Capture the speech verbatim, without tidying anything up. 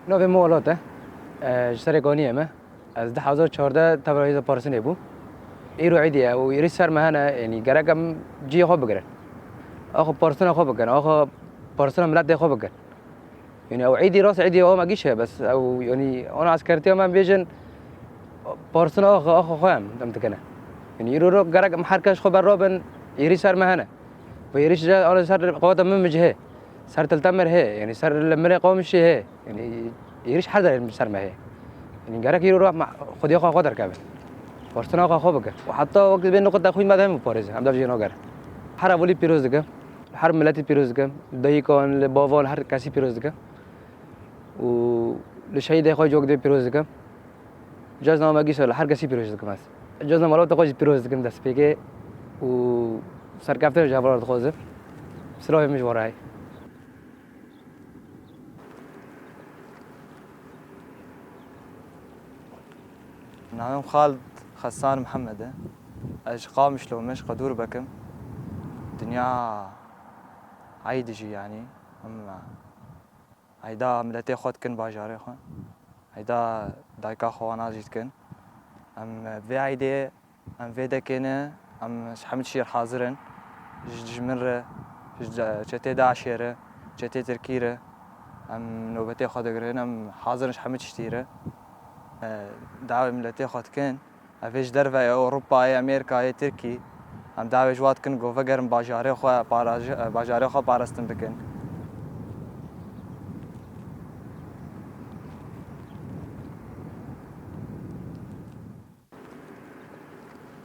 Navê min Welat e. E, ji Serê Kaniyê me. Ez du hezar çardeh tevra hêza parastinê bû. Îro êdî ye û êrîş ser me hene, yanî gerek em cihê xwe bigirin. Axwe parastina xwe bikin, axwe parastina miletê xwe bikin. Yanî ew êdî rast êdî ew me gîş e, bes ew, yanî ona eskertiya me bêjin, parastina axwe, axwe xwe em, em dikine. Yanî îro ro gerek em her kes xwe ber rabin, êrîş ser me hene. Ve êrîş ji ana ser qeweta min, min cihê. Ser Til Temir hê, yanî ser li Mirê Qamişê hê. Yanî êrîş her derê ser me hê. Yanî gerek îro re me xwediyê xwe xwe derkevin. Parastina xwe xwe bike. Û heta wek bên nuqta xwîn me de hemû parêze, em dev jê nagerin. Her evolî pîroz dikim. Her miletî pîroz dikim. Dayikan, li bavan, her kesî pîroz dikim. Û li şehîdê xwe cok dê pîroz dikim. Cezna me gîşa li her kesî pîroz dikim ez. Cezna malbata xwe jî pîroz dikim destpêkê û serkeftin ji hevalan dixwazim. Silavê min ji wan re heye. Navê min Xalid Xesan Mihemed e. Ez ji Qamişlo me, ji Qedûrbek im. Dinya eydî jî, yanî, em eyda miletê xwe dikin, bajarê xwe. Eyda dayika xwe wana jî dikin. Em vê eydê, em vê dekê ne, em ji hemî tiştî re hazir in. Ji dijmin re, ji de-, çetê DAIŞê re, çetê Tirkî re. Em nobetê xwe digirin, em hazir in ji hemî tiştî re. E, dawê miletê xwe dikin. Ev ê ji derve ye, Ewropayê, Amerîkayê, Tirkî. Em dawê ji wa dikin ku vegerin bajarê xwe, paraj-, bajarê xwe parastin bikin.